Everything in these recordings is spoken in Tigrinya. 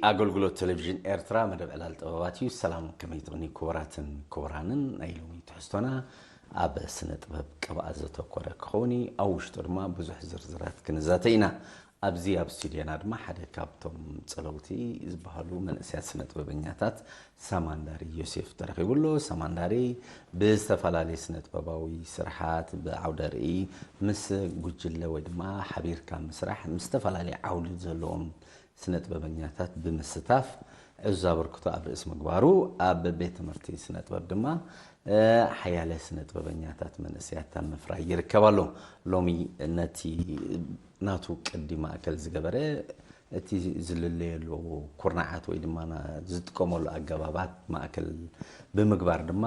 ኣገልግሎት ቴሌቪዥን ኤርትራ፣ መደብ ዕላል ጥበባት እዩ። ሰላም፣ ከመይ ትቕኒ ክቡራትን ክቡራንን? ናይ ሎሚ ትሕዝቶና ኣብ ስነ ጥበብ ቅብኣ ዘተኮረ ክኸውን እዩ። ኣብ ውሽጡ ድማ ብዙሕ ዝርዝራት ክንዛተ ኢና። ኣብዚ ኣብ ስቱድዮና ድማ ሓደ ካብቶም ጸለውቲ ዝበሃሉ መንእሰያት ስነ ጥበበኛታት ሳማንዳሪ ዮሴፍ ተረኺቡ ኣሎ። ሳማንዳሪ ብዝተፈላለየ ስነ ጥበባዊ ስርሓት፣ ብዓውደ ርእይ፣ ምስ ጉጅለ ወይ ድማ ሓቢርካ ምስራሕ፣ ምስ ዝተፈላለየ ዓውዲ ዘለዎም ስነ ጥበበኛታት ብምስታፍ ዕዙዝ ኣበርክቶ ኣብ ርእሲ ምግባሩ፣ ኣብ ቤት ትምህርቲ ስነ ጥበብ ድማ ሓያለ ስነ ጥበበኛታት መንእሰያት ኣብ ምፍራይ ይርከብ ኣሎ። ሎሚ ነቲ ናቱ ቅዲ ማእከል ዝገበረ፣ እቲ ዝልለየሉ ኩርናዓት ወይ ድማ ዝጥቀመሉ ኣገባባት ማእከል ብምግባር ድማ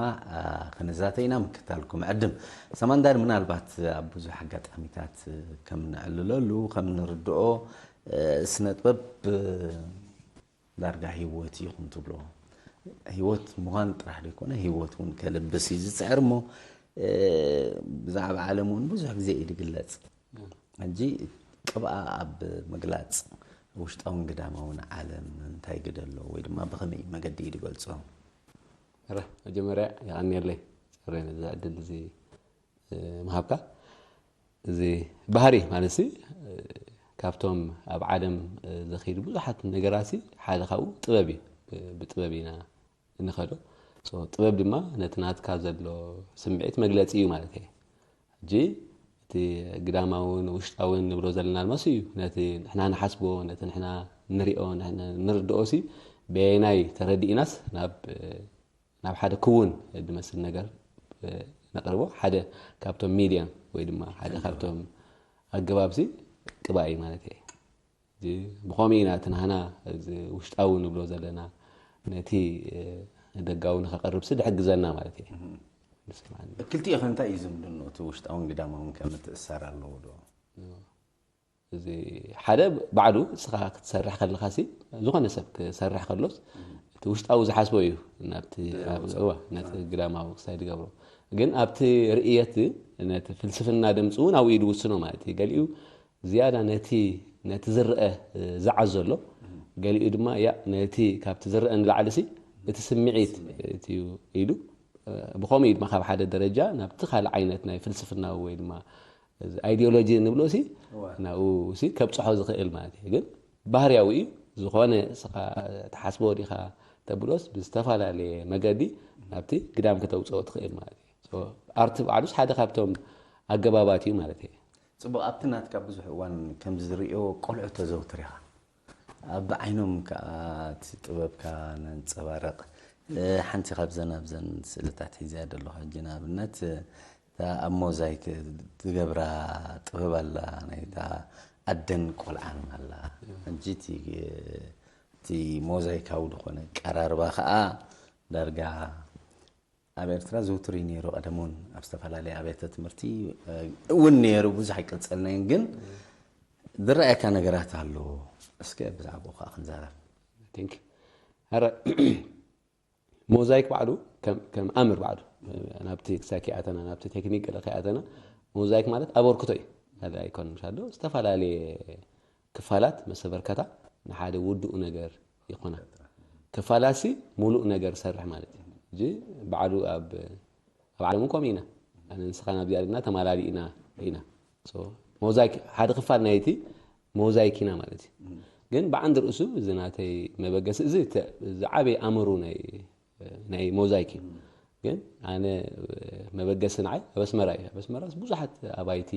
ክንዛተ ኢና። ምክታልኩም ዕድም። ሰማንዳር፣ ምናልባት ኣብ ብዙሕ ኣጋጣሚታት ከም ንዕልለሉ ከም ንርድኦ፣ ስነ ጥበብ ዳርጋ ህይወት እዩ ከም ትብሎ፣ ህይወት ምዃን ጥራሕ ዘይኮነ ህይወት እውን ከልብስ እዩ ዝፅዕር እሞ፣ ብዛዕባ ዓለም እውን ብዙሕ ግዜ እዩ ዝግለፅ። ሕጂ ቅብኣ ኣብ ምግላፅ ውሽጣውን ግዳማውን ዓለም እንታይ ግደ ኣለዎ ወይ ድማ ብኸመይ መገዲ እዩ ዝገልፆ? ረ መጀመርያ የቐንየለይ፣ ፅሬ ነዚ ዕድል እዚ ምሃብካ። እዚ ባህሪ ማለት ሲ ካብቶም ኣብ ዓለም ዘኺዱ ብዙሓት ነገራት ሲ ሓደ ካብኡ ጥበብ እዩ። ብጥበብ ኢና እንኸዶ። ጥበብ ድማ ነቲ ናትካ ዘሎ ስምዒት መግለፂ እዩ ማለት እየ። ሕጂ እቲ ግዳማውን ውሽጣውን ንብሎ ዘለና ድማ ሲ እዩ ነቲ ንሕና ንሓስቦ፣ ነቲ ንሕና ንሪኦ፣ ንርድኦ ሲ በየናይ ተረዲእናስ ናብ ናብ ሓደ ክውን ዝመስል ነገር ነቕርቦ። ሓደ ካብቶም ሚድየም ወይ ድማ ሓደ ካብቶም ኣገባብሲ ቅባኢ ማለት እየ። ብኸምኡ ኢና እቲ ናህና ውሽጣዊ ንብሎ ዘለና ነቲ ደጋዊ ንኸቐርብሲ ድሕግዘና ማለት እየ። ክልቲኡ ከ እንታይ እዩ ዝምድንኡ? እቲ ውሽጣውን ግዳማውን ከ ምትእሳር ኣለዎ ዶ? እዚ ሓደ ባዕሉ እስኻ ክትሰርሕ ከለኻ ሲ ዝኾነ ሰብ ክሰርሕ ከሎስ እቲ ውሽጣዊ ዝሓስቦ እዩ ናብቲ ነቲ ግዳማዊ ክሳይ ዝገብሮ። ግን ኣብቲ ርእየት ነቲ ፍልስፍና ድምፂ እውን ኣብኡ እዩ ዝውስኖ ማለት እዩ። ገሊኡ ዝያዳ ነቲ ነቲ ዝረአ ዝዓዞ ኣሎ፣ ገሊኡ ድማ ያ ነቲ ካብቲ ዝረአ ንላዕሊ ሲ እቲ ስምዒት እዩ ኢሉ ብኸምኡ እዩ ድማ ካብ ሓደ ደረጃ ናብቲ ካልእ ዓይነት ናይ ፍልስፍናዊ ወይ ድማ ኣይዲዮሎጂ ንብሎ ሲ ናብኡ ሲ ከብፅሖ ዝኽእል ማለት እዩ። ግን ባህርያዊ እዩ። ዝኾነ እስኻ ትሓስቦ ዲኻ ተብሎስ ብዝተፈላለየ መገዲ ናብቲ ግዳም ከተውፅኦ ትኽእል ማለት እዩ። ኣርቲ ባዕሉስ ሓደ ካብቶም ኣገባባት እዩ ማለት እዩ። ፅቡቕ፣ ኣብቲ ናትካ ብዙሕ እዋን ከም ዝርእዮ ቆልዑ ተዘውትር ኢኻ። ኣብ ዓይኖም ከዓ እቲ ጥበብካ ነንፀባረቕ። ሓንቲ ካብዘን ኣብዘን ስእልታት ሒዘያ ዘለኹ ሕጂ ንኣብነት እታ ኣብ ሞዛይክ ትገብራ ጥበብ ኣላ፣ ናይታ ኣደን ቆልዓን ኣላ። ሕጂ እቲ እቲ ሞዛይካዊ ዝኾነ ቀራርባ ከዓ ዳርጋ ኣብ ኤርትራ ዝውቱር እዩ ነይሩ። ቀደም እውን ኣብ ዝተፈላለየ ኣብያተ ትምህርቲ እውን ነይሩ፣ ብዙሕ ኣይቀፀልናይን፣ ግን ዝረኣየካ ነገራት ኣሎ። እስከ ብዛዕባኡ ከዓ ክንዛረብ። ረ ሞዛይክ ባዕሉ ከም ኣምር ባዕሉ ናብቲ ክሳይ ከይኣተና ናብቲ ቴክኒክ ገለ ከይኣተና ሞዛይክ ማለት ኣበርክቶ እዩ። ካልእ ኣይኮነን። ምሻ ዶ ዝተፈላለየ ክፋላት መሰበርከታ ንሓደ ውዱእ ነገር ይኾና። ክፋላት ሲ ሙሉእ ነገር ሰርሕ ማለት እዩ። ሕጂ ባዕሉ ኣብ ኣብ ዓለም እውን ከምኡ ኢና። ኣነ ንስኻ ናብዚኣ ድና ተማላሊ ኢና ኢና። ሞዛይክ ሓደ ክፋል ናይቲ ሞዛይክ ኢና ማለት እዩ። ግን ብዓንዲ ርእሱ እዚ ናተይ መበገሲ እዚ ዝዓበየ ኣምሩ ናይ ሞዛይክ እዩ። ግን ኣነ መበገሲ ንዓይ ኣብ ኣስመራ እዩ። ኣብ ኣስመራ ብዙሓት ኣባይቲ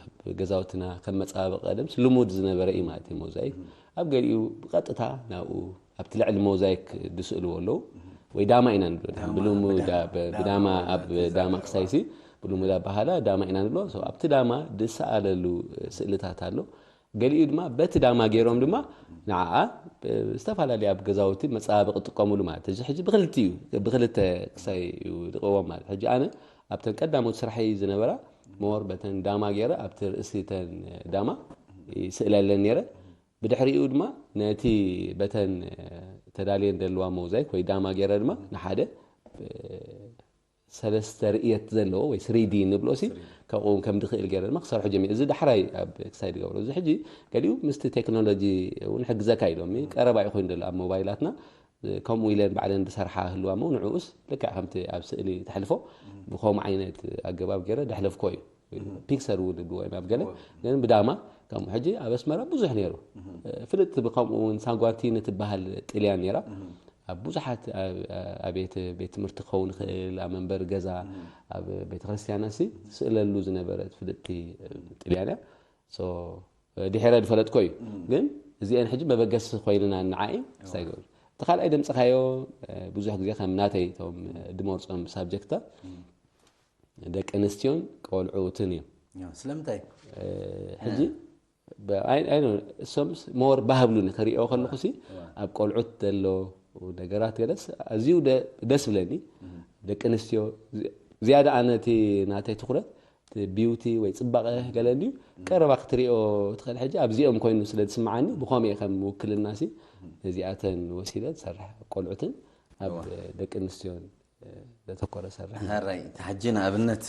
ኣብ ገዛውትና ከም መፀባበቂ ቀደምስ ልሙድ ዝነበረ እዩ ማለት እዩ። ሞዛይክ ኣብ ገሊኡ ብቐጥታ ናብኡ ኣብቲ ልዕሊ ሞዛይክ ዝስእልዎ ኣለዉ ወይ ዳማ ኢና ንብሎ ብዳማ ኣብ ዳማ ክሳይሲ ብልሙድ ኣባሃላ ዳማ ኢና ንብሎ። ኣብቲ ዳማ ዝሰኣለሉ ስእልታት ኣሎ። ገሊኡ ድማ በቲ ዳማ ገይሮም ድማ ንዓኣ ዝተፈላለዩ ኣብ ገዛውቲ መፀባበቂ ጥቀሙሉ ማለት እዚ ሕጂ ብክልቲ እዩ ብክልተ ክሳይ እዩ ዝቀወም ማለት ሕጂ ኣነ ኣብተን ቀዳሞት ስራሐይ ዝነበራ ሞር በተን ዳማ ገይረ ኣብቲ ርእሲ ተን ዳማ ይስእለለን ነይረ። ብድሕሪኡ ድማ ነቲ በተን ተዳልየን ደልዋ ሞዛይክ ወይ ዳማ ገይረ ድማ ንሓደ ሰለስተ ርእየት ዘለዎ ወይ ስሪዲ ንብሎ ሲ ከምኡ እውን ከም ድኽእል ገይረ ድማ ክሰርሑ ጀሚሩ። እዚ ዳሕራይ ኣብ ክሳይ ዝገብሮ። እዚ ሕጂ ገሊኡ ምስቲ ቴክኖሎጂ እውን ሕግዘካ ኢሎም ቀረባ ይኾይኑ ዘሎ ኣብ ሞባይላትና። ከምኡ ኢለን ባዕለን ዝሰርሓ ህልዋ እሞ ንዕኡስ ልክዕ ከምቲ ኣብ ስእሊ ተሕልፎ ብኸምኡ ዓይነት ኣገባብ ገይረ ደሕለፍኮ እዩ። ፒክሰር እውን ይብልዎ እዮም ኣብ ገለ፣ ግን ብዳማ ከምኡ። ሕጂ ኣብ ኣስመራ ብዙሕ ነይሩ። ፍልጥቲ ብከምኡ እውን ሳንጓንቲኒ ትበሃል ጥልያን ነይራ። ኣብ ብዙሓት ኣብ- ኣብየት ቤት ትምህርቲ ክኸውን ይኽእል፣ ኣብ መንበሪ ገዛ፣ ኣብ ቤተ ክርስቲያን ሲ ስእለሉ ዝነበረት ፍልጥቲ ጥልያን እያ። ሶ ድሒረ ዝፈለጥኮ እዩ። ግን እዚአን ሕጂ መበገሲ ኮይንና ንዓይ ክሳይ ይገብር። እቲ ካልኣይ ደምፅኻዮ ብዙሕ ግዜ ከም ናተይ እቶም ድመርፆም ሳብጀክትታት ደቂ ኣንስትዮን ቆልዑትን እዮም። ስለምንታይ? ሕጂ እሶምስ ሞር ባህብሉኒ ክሪኦ ከለኹ ሲ ኣብ ቆልዑት ዘሎ ነገራት ገለስ ኣዝዩ ደስ ብለኒ። ደቂ ኣንስትዮ ዝያዳ ኣነቲ ናተይ ትኩረት ቢውቲ ወይ ፅባቐ ገለ እንድዩ ቀረባ ክትሪኦ ትኽእል። ሕጂ ኣብዚኦም ኮይኑ ስለ ዝስምዓኒ ብኸምኡ ከም ውክልና ሲ ነዚኣተን ወሲደ ዝሰርሕ ቆልዑትን ኣብ ደቂ ኣንስትዮን ዘተኮረ ሰርሕ። ሕራይ ተሓጂ ንኣብነት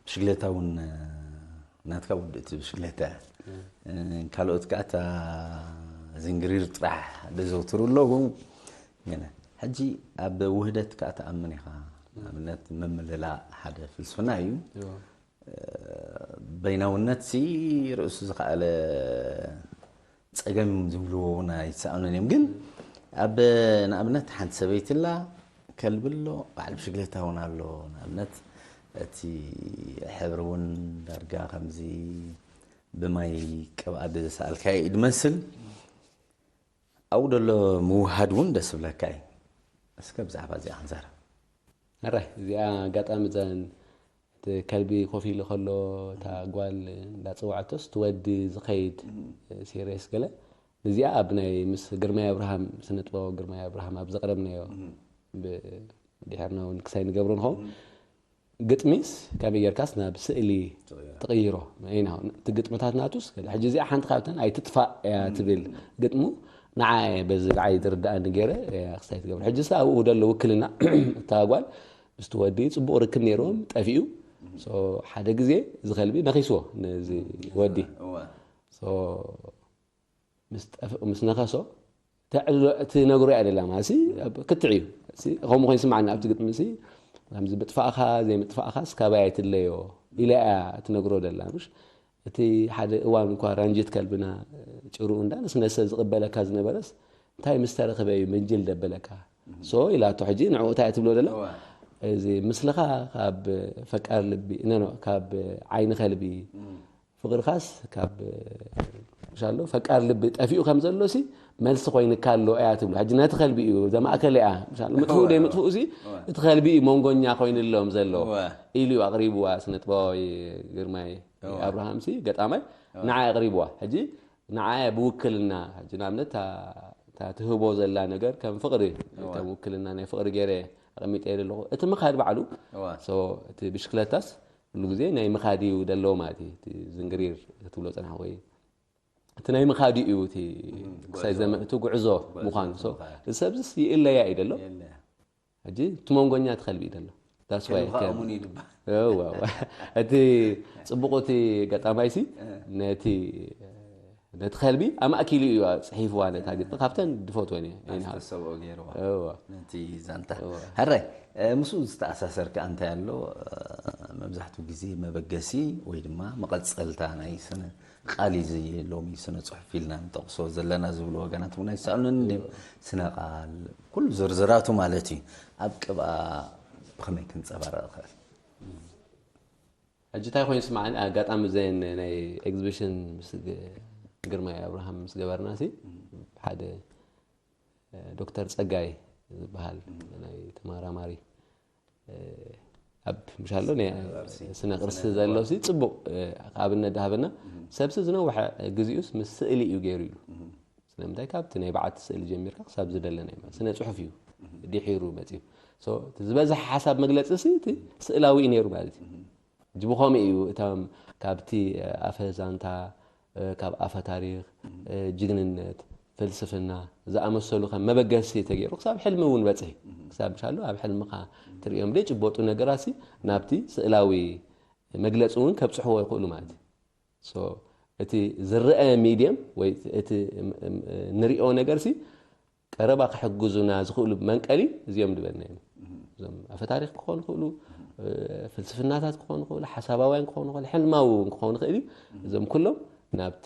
ብሽግለታ እውን ናትካ ውድእቲ ብሽግለታ ካልኦት ከዓ እታ ዝንግሪር ጥራሕ ደዘውትሩ ኣለዉ። ሕጂ ኣብ ውህደት ከዓ ተኣምን ኢኻ። ንኣብነት ምምልላእ ሓደ ፍልስፍና እዩ። በይናውነት ሲ ርእሱ ዝኸኣለ ፀገም ዝብልዎ እውን ኣይተሳእኑን እዮም። ግን ኣብ ንኣብነት ሓንቲ ሰበይቲ ኣላ፣ ከልቢ ኣሎ፣ በዓል ብሽግለታ እውን ኣሎ። ንኣብነት እቲ ሕብሪ እውን ዳርጋ ከምዚ ብማይ ቅብኣ ዝሰኣልካዮ እዩ ዝመስል። ኣብኡ ዘሎ ምውሃድ እውን ደስ ብለካ እዩ። እስከ ብዛዕባ እዚኣ ክንዛረብ። ሕራይ እዚኣ ኣጋጣሚ እዘን እቲ ከልቢ ኮፍ ኢሉ ከሎ እታ ጓል እንዳፀወዐቶስ እቲ ወዲ ዝኸይድ ሲሪየስ ገለ እዚኣ ኣብ ናይ ምስ ግርማይ ኣብርሃም ስነጥበባዊ ግርማይ ኣብርሃም ኣብ ዘቕረብናዮ ድሕርና እውን ክሳይ ንገብሮ ንኸውን ግጥሚስ ከመይ ጌርካስ ናብ ስእሊ ትቕይሮ ኢና እቲ ግጥምታት ናቱስ ሕጂ እዚኣ ሓንቲ ካብተን ኣይትጥፋእ እያ ትብል ግጥሙ ንዓ በዚ ንዓይ ዝርዳእኒ ገይረ ክሳይ ትገብሮ ሕጂ ሳ ኣብኡ ደሎ ውክልና እታ ጓል ምስቲ ወዲ ፅቡቕ ርክብ ነይርዎም ጠፊኡ ሓደ ግዜ ዝኸልቢ ነኺስዎ ነዚ ወዲ ምስ ነኸሶ ትዕልሎ ትነግሮ እያ ደላ ማለት ክትዕ እዩ ከምኡ ኮይኑ ስማዕና ኣብቲ ግጥሚ ሲ ከምዚ ምጥፋእኻ ዘይምጥፋእኻስ ካባይ ኣይትለዮ ኢላ እያ ትነግሮ ደላ ምሽ እቲ ሓደ እዋን እኳ ራንጂት ከልብና ጭሩኡ እንዳ ነስነሰ ዝቕበለካ ዝነበረስ እንታይ ምስ ተረኽበ እዩ ምንጅል ደበለካ ሶ ኢላቶ ሕጂ ንዕኡ እንታይ ትብሎ ደላ እዚ ምስልኻ ካብ ፈቃር ልቢ ኖ ካብ ዓይኒ ከልቢ ፍቕርኻስ ካብ ሻሎ ፈቃር ልቢ ጠፊኡ ከም ዘሎ ሲ መልሲ ኮይንካ ኣሎ እያ ትብሎ ሕጂ ነቲ ከልቢ እዩ ዘማእከለ እያ ምሻሎ ምጥፍኡ ደይ ምጥፍኡ ሲ እቲ ከልቢ እዩ መንጎኛ ኮይንሎም ዘሎ ኢሉ እዩ ኣቕሪብዋ ስነጥበባዊ ግርማይ ኣብርሃም ሲ ገጣማይ ንዓይ ኣቕሪብዋ ሕጂ ንዓይ ብውክልና ሕጂ ንኣብነት እታ ትህቦ ዘላ ነገር ከም ፍቕሪ ከም ውክልና ናይ ፍቕሪ ገይረ ኣቐሚጠ ኣለኹ እቲ ምኻድ ባዕሉ እቲ ብሽክለታስ ኩሉ ግዜ ናይ ምኻድ እዩ ደለዎ ማለት እዩ እቲ ዝንግሪር ክትብሎ ፅናሕ ወይ እቲ ናይ ምኻድ እዩ እቲ ክሳይ ዘመን እቲ ጉዕዞ ምዃኑ እዚ ሰብዝስ ይእለያ እዩ ደሎ ሕጂ እቲ መንጎኛ ትኸልቢ እዩ ደሎ እቲ ፅቡቁ እቲ ገጣማይሲ ነቲ ነቲ ከልቢ ኣማእኪሉ እዩ ፅሒፍዋ ነታ ግጥሚ ካብተን ድፈትወን እየ ዝተሰብኦ ገይርዋ ነቲ ዛንታ ሕራይ ምስኡ ዝተኣሳሰር ከዓ እንታይ ኣሎ መብዛሕትኡ ግዜ መበገሲ ወይ ድማ መቐፀልታ ናይ ስነ ቃል እዩ ሎሚ ስነ ፅሑፍ ኢልና ንጠቕሶ ዘለና ዝብሉ ወገናት እውን ኣይሰኣሉን እንድዮም ስነ ቃል ኩሉ ዝርዝራቱ ማለት እዩ ኣብ ቅብኣ ብኸመይ ክንፀባረቕ ይኽእል ሕጂ እንታይ ኮይኑ ስማዕኒ ኣጋጣሚ ዘን ናይ ኤግዚቢሽን ምስ ግርማይ ኣብርሃም ምስ ገበርና ሲ ሓደ ዶክተር ፀጋይ ዝበሃል ናይ ተመራማሪ ኣብ ምሻሎ ስነ ቅርሲ ዘሎ ሲ ፅቡቅ ኣብነት ዳሃበና ሰብሲ ዝነውሐ ግዜኡስ ምስ ስእሊ እዩ ገይሩ ኢሉ ስለምንታይ ካብቲ ናይ በዓልቲ ስእሊ ጀሚርካ ክሳብ ዝደለና እዩ ስነ ፅሑፍ እዩ ድሒሩ መፅዩ ዝበዝሕ ሓሳብ መግለፂ ሲ እቲ ስእላዊ እዩ ነይሩ ማለት እዩ ሕጂ ብኸምኡ እዩ እቶም ካብቲ ኣፈ ዛንታ ካብ ኣፈ ታሪክ ጅግንነት ፍልስፍና ዝኣመሰሉ ከም መበገሲ ተገይሩ ክሳብ ሕልሚ እውን በፅሒ። ክሳብ ምሻሉ ኣብ ሕልምኻ ትርእዮም ዘይጭበጡ ነገራሲ ናብቲ ስእላዊ መግለፂ እውን ከብፅሕዎ ይኽእሉ ማለት እዩ። So እቲ ዝረአ ሚድየም ወይ እቲ ንሪኦ ነገርሲ ቀረባ ክሕግዙና ዝኽእሉ መንቀሊ እዚኦም ዝበልና እዮም። እዞም ኣፈ ታሪኽ ክኾኑ ይኽእሉ፣ ፍልስፍናታት ክኾኑ ይኽእሉ፣ ሓሳባውያን ክኾኑ ይኽእሉ፣ ሕልማዊ እውን ክኾኑ ይኽእል እዩ። እዞም ኩሎም ናብቲ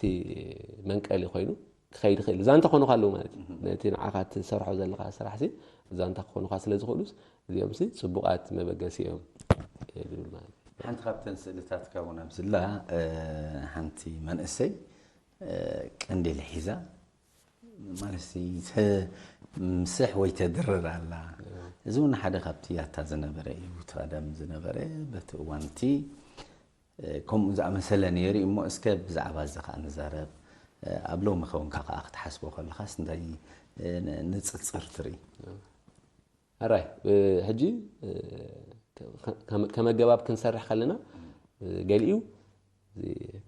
መንቀሊ ኮይኑ ክኸይድ ይኽእል። ዛንታ ክኾኑኻ ኣለዉ ማለት እዩ። ነቲ ንዓኻ ትሰርሖ ዘለኻ ስራሕሲ ዛንታ ክኾኑኻ ስለ ዝኽእሉስ እዚኦምሲ ጽቡቓት መበገሲ እዮም ድብል ማለት እዩ። ሓንቲ ካብተን ስእልታትካ እውን ኣብስላ ሓንቲ መንእሰይ ቀንዴል ሒዛ ማለት ምስሕ ወይ ተድርር ኣላ። እዚ እውን ሓደ ካብቲ ያታ ዝነበረ እዩ። እቲ ቀደም ዝነበረ በቲ እዋንቲ ከምኡ ዝኣመሰለ ነይሩ እሞ እስከ ብዛዕባ እዚ ከዓ ንዛረብ። ኣብ ሎሚ ከውንካ ከዓ ክትሓስቦ ከለኻስ እንታይ ንፅፅር ትርኢ? ኣራይ ሕጂ ከመገባብ ክንሰርሕ ከለና ገሊኡ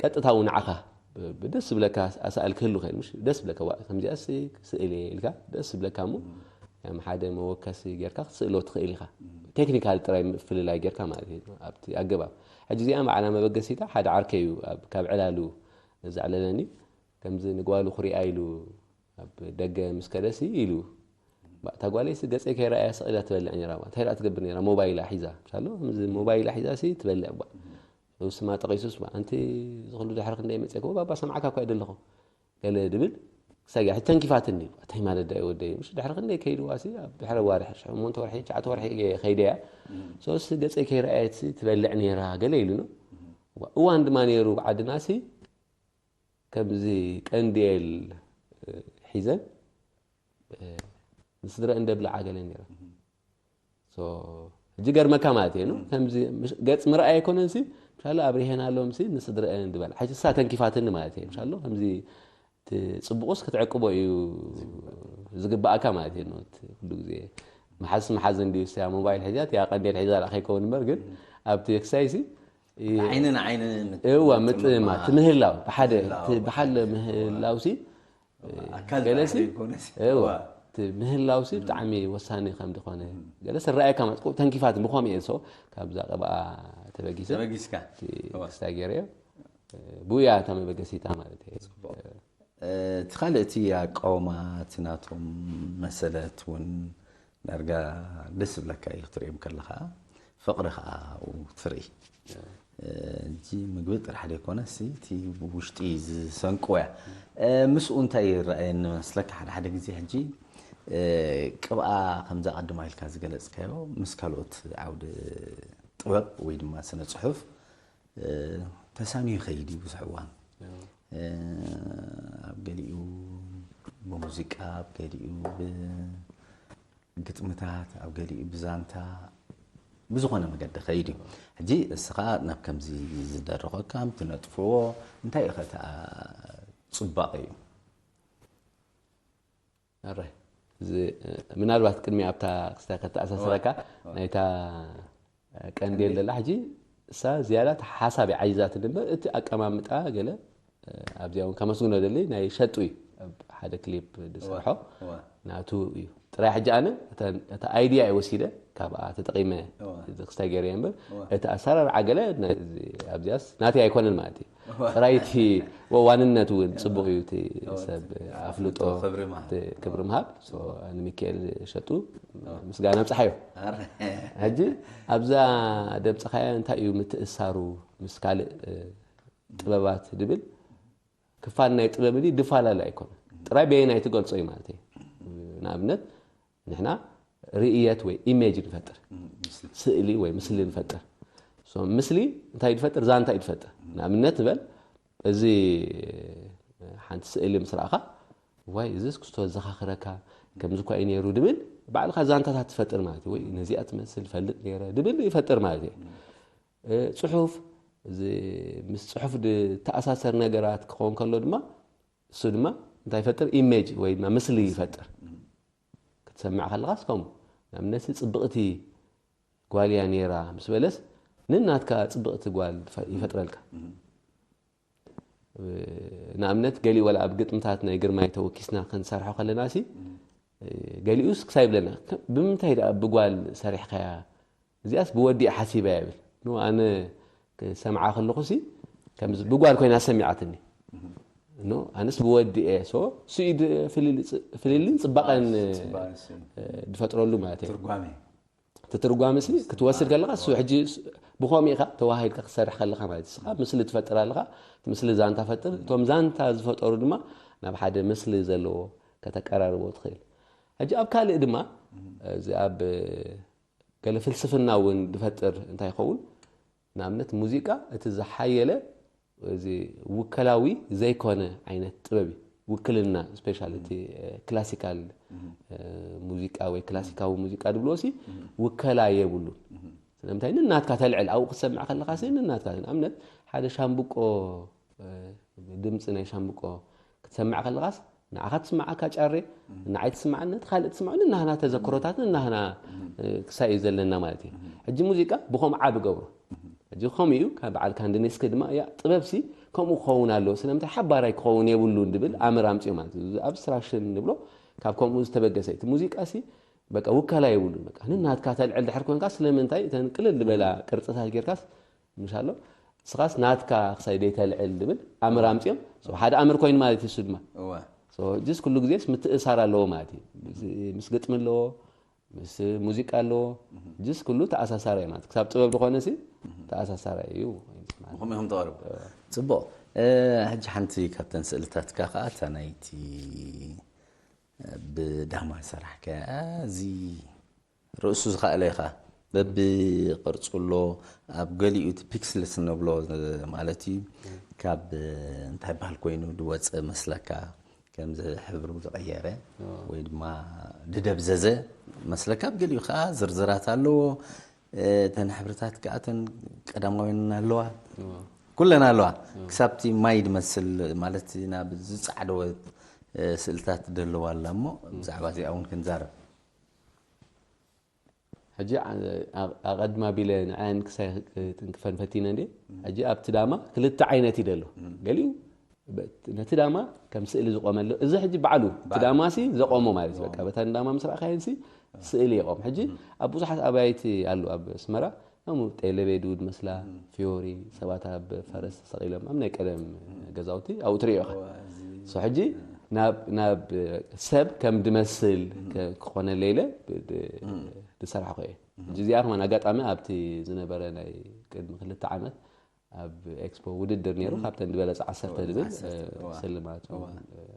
ቀጥታዊ ንዓኻ ብደስ ዝብለካ ኣሳእል ክህሉ ይኽእል ምሽ ደስ ዝብለካ ዋ ከምዚኣስ ስእል እየ ኢልካ ደስ ዝብለካ እሞ ከም ሓደ መወከሲ ጌርካ ክትስእሎ ትኽእል ኢኻ። ቴክኒካል ጥራይ ምፍልላይ ጌርካ ማለት እዩ ኣብቲ ኣገባብ። ሕጂ እዚኣ በዓላ መበገሲታ ሓደ ዓርከይ እዩ ካብ ዕላሉ ዘዕለለኒ ከምዚ ንጓሉ ክሪኣ ኢሉ ኣብ ደገ ምስ ከደሲ ኢሉ እታ ጓለይሲ ገፀይ ከይረኣያ ስቕ ኢላ ትበልዕ ነራ እንታይ ደኣ ትገብር ነራ ሞባይላ ሒዛ ምሳሎ ሞባይላ ሒዛ ሲ ትበልዕ ባ ስማ ጠቒሱስ ባ ኣንቲ ዝኽሉ ድሕሪ ክንደይ መፅእኮ ባባ ሰምዓካ እኳ ይደለኹ ገለ ድብል ክሳጊ ሕጂ ተንኪፋትኒ እንታይ ማለት ዳ ወደይ ምሽ ድሕሪ ክንደይ ከይድዋ ሲ ኣብ ድሕሪ ዋርሒ ሸሞንተ ወርሒ ትሽዓተ ወርሒ ከይደያ ሶስ ገፀይ ከይረኣየት ትበልዕ ነራ ገለ ኢሉ ነው እዋን ድማ ነይሩ ብዓድና ሲ ከምዚ ቀንዴል ሒዘን ንስድረአን ደብልዓ ገለ ነይረን። ሕጂ ገርመካ ማለት እዩ ከምዚ ገፅ ምርኣይ ኣይኮነን ሲ ምሻለ ኣብሪሄን ኣሎም ሲ ንስድረአን ድበል ሓጂ ሳ ተንኪፋትኒ ማለት እዩ ምሻሎ ከምዚ እቲ ፅቡቁስ ክትዕቅቦ እዩ ዝግባኣካ ማለት እዩ እቲ ኩሉ ግዜ መሓዝስ መሓዝን ድዩ ያ ሞባይል ሒዛ እያ ቀንዴል ሒዛ ላ ከይከውን እምበር ግን ኣብቲ ክሳይ ሲ ዓይኒ ንዓይኒ እዋ ምጥማ ትምህላው ብሓደ ብሓደ ምህላው ሲ ገለሲ እዋ እቲ ምህላው ሲ ብጣዕሚ ወሳኒ ከም ዝኾነ ገለሲ ረኣየካ ማለት ተንኪፋት ብኮም እየ ሰው ካብዛ ቀብኣ ተበጊሰ ተበጊስካ ክስታ ገይረዮ ብያ እታ መበገሲታ ማለት እዩ እቲ ካልእ እቲ ኣቃውማ እቲ ናቶም መሰለት እውን ዳርጋ ደስ ዝብለካ እዩ ክትሪኦም ከለኻ ፍቕሪ ከዓ ኣብኡ ትርኢ። ሕጂ ምግቢ ጥራሕ ዘይኮነስ እቲ ውሽጢ ዝሰንቅዎ እያ። ምስኡ እንታይ ይረኣየኒ መስለካ ሓደ ሓደ ግዜ ሕጂ ቅብኣ ከምዛ ቀድማ ኢልካ ዝገለፅካዮ ምስ ካልኦት ዓውዲ ጥበብ ወይ ድማ ስነ ፅሑፍ ተሳንዩ ይኸይድ እዩ ብዙሕ እዋን ኣብ ገሊኡ ብሙዚቃ ኣብ ገሊኡ ብግጥምታት ኣብ ገሊኡ ብዛንታ ብዝኾነ መገዲ ኸይድ እዩ ሕጂ እስኻ ናብ ከምዚ ዝደረኸካ ትነጥፍዎ እንታይ እዩ ኸተኣ ፅባቕ እዩ ኣራይ እዚ ምናልባት ቅድሚ ኣብታ ክስታ ከተኣሳስረካ ናይታ ቀንዴል ደላ ሕጂ እሳ ዝያዳ ሓሳብ ይዓይዛት እምበር እቲ ኣቀማምጣ ገለ ኣብዚኣ እውን ከመስግኖ ደሊ ናይ ሸጡ እዩ ኣብ ሓደ ክሊፕ ዝሰርሖ ናቱ እዩ ጥራይ ሕጂ ኣነ እታ ኣይድያ እየ ወሲደ ካብኣ ተጠቂመ ክስታ ገይረ እምበር እቲ ኣሰራርዓ ገለ ኣብዚኣስ ናተይ ኣይኮነን ማለት እዩ ጥራይቲ ዋንነት እውን ፅቡቅ እዩ እቲ ሰብ ኣፍልጦ ክብሪ ምሃብ ንሚካኤል ሸጡ ምስጋና ብፅሓዮ ሕጂ ኣብዛ ደምፅኻያ እንታይ እዩ ምትእሳሩ ምስ ካልእ ጥበባት ድብል ክፋል ናይ ጥበብ ድፋላለ ኣይኮነ ጥራይ በየናይ ትገልፆ እዩ ማለት እዩ ንኣብነት ንሕና ርእየት ወይ ኢሜጅ ንፈጥር ስእሊ ወይ ምስሊ ንፈጥር። So፣ ምስሊ እንታይ እዩ ዝፈጥር? ዛንታ እዩ ዝፈጥር። ንኣብነት ንበል፣ እዚ ሓንቲ ስእሊ ምስ ረኣኻ፣ ዋይ፣ እዚስ ክስቶ ዘኻኽረካ፣ ከምዚ እኳ እዩ ነይሩ ድብል፣ ባዕልኻ ዛንታታት ትፈጥር ማለት እዩ። ወይ ነዚኣ ትመስል ፈልጥ ነይረ ድብል ይፈጥር ማለት እዩ። እ፣ ጽሑፍ፣ እዚ ምስ ጽሑፍ ዝተኣሳሰር ነገራት ክኸውን ከሎ ድማ፣ እሱ ድማ እንታይ ይፈጥር? ኢሜጅ ወይ ድማ ምስሊ ይፈጥር። ክትሰምዕ ከለኻስ ከምኡ ንኣብነት ጽብቕቲ ጓል እያ ነይራ ምስ በለስ ንናትካ ጽብቕቲ ጓል ይፈጥረልካ። ንኣብነት ገሊኡ ዋላ ኣብ ግጥምታት ናይ ግርማይ ተወኪስና ክንሰርሖ ከለና ሲ ገሊኡስ ክሳይ ይብለና፣ "ከ- ብምንታይ ደኣ ብጓል ሰሪሕካያ? እዚኣስ ብወዲ እየ ሓሲበያ" ይብል። ኖ ኣነ ክሰምዓ ከለኹ ሲ ከምዚ ብጓል ኮይና ሰሚዓትኒ። ኖ ኣነስ ብወዲ እየ። ሶ ስኢድ ፍልልይ ጽ- ፍልልይን ጽባቐን ጽባቐን ሲ- ድፈጥረሉ ማለት እዩ። ትርጓሜ ትትርጓምሲ ክትወስድ ከለኻ እሱ ሕጂ ብኸምኡ ኢኻ ተዋሂድካ ክትሰርሕ ከለኻ ማለት እዩ። ንስኻ ምስሊ ትፈጥር ኣለኻ፣ እቲ ምስሊ ዛንታ ፈጥር። እቶም ዛንታ ዝፈጠሩ ድማ ናብ ሓደ ምስሊ ዘለዎ ከተቀራርቦ ትኽእል። ሕጂ ኣብ ካልእ ድማ እዚ ኣብ ገለ ፍልስፍና እውን ዝፈጥር እንታይ ይኸውን? ንኣብነት ሙዚቃ እቲ ዝሓየለ እዚ ውከላዊ ዘይኮነ ዓይነት ጥበብ እዩ። ውክልና ስፔሻል እቲ ክላሲካል ሙዚቃ ወይ ክላሲካዊ ሙዚቃ ድብልዎ ሲ ውከላ የብሉን። ስለምንታይ ንናትካ ተልዕል ኣብኡ ክትሰምዕ ከለኻ ሲ ንናትካ ንኣብነት ሓደ ሻምብቆ ድምፂ ናይ ሻምብቆ ክትሰምዕ ከለኻስ ንዓኻ ትስምዓካ ጫሬ ንዓይ ትስምዓኒ እቲ ካልእ ትስምዑ ንናህና ተዘክሮታት ንናህና ክሳይ እዩ ዘለና ማለት እዩ። ሕጂ ሙዚቃ ብኸምኡ ዓብ ገብሮ ሕጂ ከምኡ እዩ ካብ በዓል ካንዲኔስኪ ድማ እያ ጥበብ ሲ ከምኡ ክኸውን ኣለዎ ስለምንታይ ሓባራይ ክኸውን የብሉን ድብል ኣምር ኣምፅኡ ማለት እዩ። ኣብስትራክሽን ንብሎ ካብ ከምኡ ዝተበገሰ እቲ ሙዚቃ ሲ በቃ ውከላ የብሉን በቃ ንናትካ ተልዕል ድሕር ኮንካ ስለምንታይ እተን ቅልል ዝበላ ቅርፅታት ጌርካስ ምሻሎ ንስኻስ ናትካ ክሳይ ደይተልዕል ድብል ኣምር ኣምፅኦም ሓደ ኣምር ኮይኑ ማለት እዩ እሱ ድማ እወ ጅስ ኩሉ ግዜስ ምትእሳር ኣለዎ ማለት እዩ። ምስ ግጥሚ ኣለዎ ምስ ሙዚቃ ኣለዎ ጅስ ኩሉ ተኣሳሳሪ እዩ ማለት ክሳብ ጥበብ ዝኾነ ሲ ተኣሳሳሪ እዩ። ብኸመይ ከም ተቐርቡ ጽቡቕ። ሕጂ ሓንቲ ካብተን ስእልታትካ ከዓ እታ ናይቲ ብዳማ ዝሰራሕካያ እዚ ርእሱ ዝኸኣለ ኢኻ በቢ ቅርጹ ኣሎ ኣብ ገሊኡ እቲ ፒክስልስ እንብሎ ማለት እዩ ካብ እንታይ በሃል ኮይኑ ድወፀ መስለካ ከምዚ ሕብሩ ዝቐየረ ወይ ድማ ድደብዘዘ መስለካ ኣብ ገሊኡ ከዓ ዝርዝራት ኣለዎ። እተን ሕብርታት ከዓ እተን ቀዳማውያን ኣለዋ ኩለን ኣለዋ ክሳብቲ ማይ ድመስል ማለት ናብ ዝፃዕደወ ስእልታት ደለዋ ኣላ እሞ ብዛዕባ እዚኣ እውን ክንዛረብ ሕጂ ኣቐድማ ቢለ ንዓን ክሳይ ክንክፈን ፈቲነ እንዴ ሕጂ ኣብቲ ዳማ ክልተ ዓይነት እዩ ደሎ ገሊኡ ነቲ ዳማ ከም ስእሊ ዝቆመሉ እዚ ሕጂ ባዕሉ እቲ ዳማ ሲ ዘቆሞ ማለት እዩ በቃ በታ ዳማ ምስ ረኣኻየን ሲ ስእሊ የቆም ሕጂ ኣብ ብዙሓት ኣባይቲ ኣሉ ኣብ ኣስመራ እሞ ጤለቤዱ ድመስላ ፊዮሪ ሰባት ኣብ ፈረስ ተሰቒሎም ኣብ ናይ ቀደም ገዛውቲ ኣብኡ ትሪኦ ኢኻ ሕጂ ናብ ሰብ ከም ድመስል ክኾነለ ኢለ ዝሰራሕኩ እየ ሕጂ እዚኣ ከማን ኣጋጣሚ ኣብቲ ዝነበረ ናይ ቅድሚ ክልተ ዓመት ኣብ ኤክስፖ ውድድር ነይሩ ካብተን ዝበለፀ ዓሰርተ ድብል ስልማት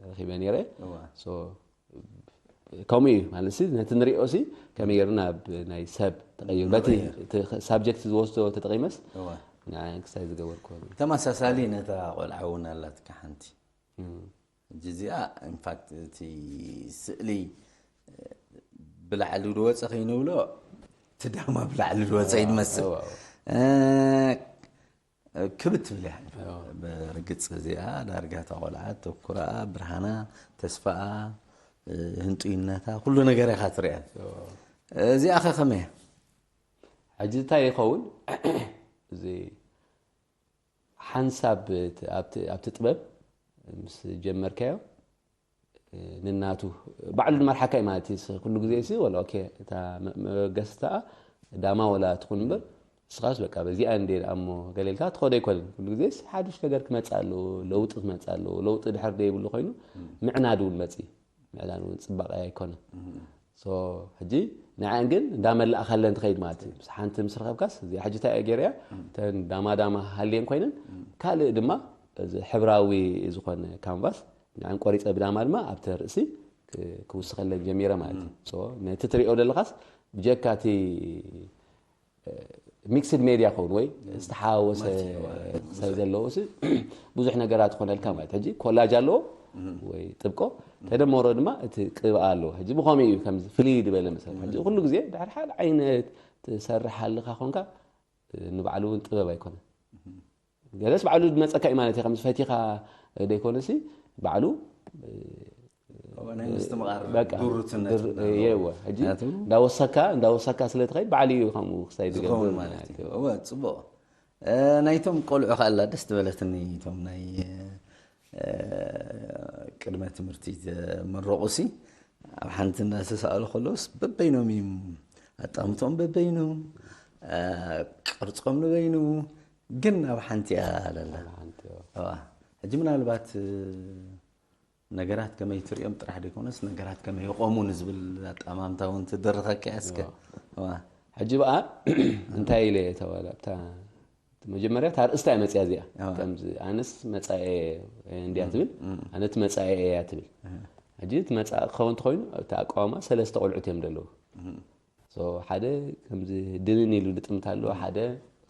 ረኪበ ነይረ ከምኡ እዩ ማለት ነቲ ንሪኦ ሲ ከመይ ገይሩ ናብ ናይ ሰብ ተቀይሩ በቲ ሳብጀክት ዝወስዶ ተጠቂመስ ክሳይ ዝገበርኩ ተመሳሳሊ ነታ ቆልዓ እውን ኣላትካ ሓንቲ ሕጂ እዚኣ ኢንፋክት እቲ ስእሊ ብላዕሊ ዝወፀ ከይንብሎ እቲ ዳማ ብላዕሊ ዝወፀ ይመስል ክብት ትብል እያ ብርግፅ እዚኣ ዳርጋ እታ ቆልዓ ተኩራኣ ብርሃና ተስፋኣ ህንጡይነታ ኩሉ ነገር ኢኻ ትሪኣ እዚኣ ኸ ከመይ እያ ሕጂ እንታይ ይኸውን እዚ ሓንሳብ ኣብቲ ጥበብ ምስ ጀመርካዮ ንናቱ ባዕሉ ዝመርሓካ እዩ ማለት እዩ ኩሉ ግዜ ሲ ወላ ኦኬ እታ መበገስታኣ ዳማ ወላ ትኹን እምበር ንስኻስ በቃ በዚኣ እንዴ ደኣ እሞ ገለ ኢልካ ትኸዶ ኣይኮነን ኩሉ ግዜ ሓዱሽ ነገር ክመፅእ ኣለዎ ለውጢ ክመፅእ ኣለዎ ለውጢ ድሕር ዘይብሉ ኮይኑ ምዕናድ እውን መፅእ ምዕዳን እውን ፅባቐ ኣይኮነን ሕጂ ንዐን ግን እንዳመላእካለን ትኸይድ ማለት እዩ ምስ ሓንቲ ምስ ረኸብካስ እዚኣ ሕጂ እንታይ እየ ገይረያ እተን ዳማ ዳማ ሃልየን ኮይነን ካልእ ድማ እዚ ሕብራዊ ዝኾነ ካንቫስ ንዐን ቆሪፀ ብዳማ ድማ ኣብቲ ርእሲ ክውስኸለን ጀሚረ ማለት እዩ ነቲ ትሪኦ ዘለኻስ ብጀካ እቲ ሚክስድ ሜድያ ኸውን ወይ ዝተሓዋወሰ ክሳይ ዘለዎ ብዙሕ ነገራት ይኾነልካ ማለት ሕጂ ኮላጅ ኣለዎ ወይ ጥብቆ ተደመሮ ድማ እቲ ቅብኣ ኣለዎ ሕጂ ብኸመይ እዩ ከም ፍልይ ዝበለ መሰል ሕጂ ኩሉ ግዜ ድሕር ሓደ ዓይነት ትሰርሕ ኣለካ ኮንካ ንባዕሉ እውን ጥበብ ኣይኮነ ገለስ ባዕሉ ዝመፀካ እዩ ማለት እዩ ከምዚ ፈቲኻ ዘይኮነሲ ባዕሉ እንዳወሰካ እንዳወሰካ ስለ ትኸይድ ባዕሉ እዩ ከምኡ ክሳይ ዝገብር ማለት እዩ እወ ፅቡቕ ናይቶም ቆልዑ ከኣላ ደስ ትበለትኒ ቶም ናይ እ፣ ቅድመ ትምህርቲ ዘመረቑ ሲ ኣብ ሓንቲ እንዳተሳእሉ ከለውስ በበይኖም እዮም ኣጣምቶም በበይኖም፣ እ፣ ቅርጾም ንበይኑ፣ ግን ኣብ ሓንቲ እያ ለላ። ኣብ ሓንቲ እያ። እዋ። ሕጂ ምናልባት፣ እ፣ ነገራት ከመይ ትርእዮም ጥራሕ ዘይኮነስ ነገራት ከመይ ይቖሙ ንዝብል ኣጠማምታ እውን ትድርኸካ እያ እስከ። እዋ። እዋ። ሕጂ በኣ እንታይ ኢለ እየ ተባለ ኣብታ መጀመርያ እታ ኣርእስታ እያ መፅያ እዚኣ። እዋ። ከምዚ ኣነስ መፃኤ እንድያ ትብል፣ ኣነ እቲ መፃኤ እያ ትብል። ሕጂ እቲ መፃኢ ክኸውን እንተኮይኑ እቲ ኣቃውማ ሰለስተ ቆልዑት እዮም ዘለዉ። ሶ ሓደ ከምዚ ድንን ኢሉ ልጥምት ኣለዎ፣ ሓደ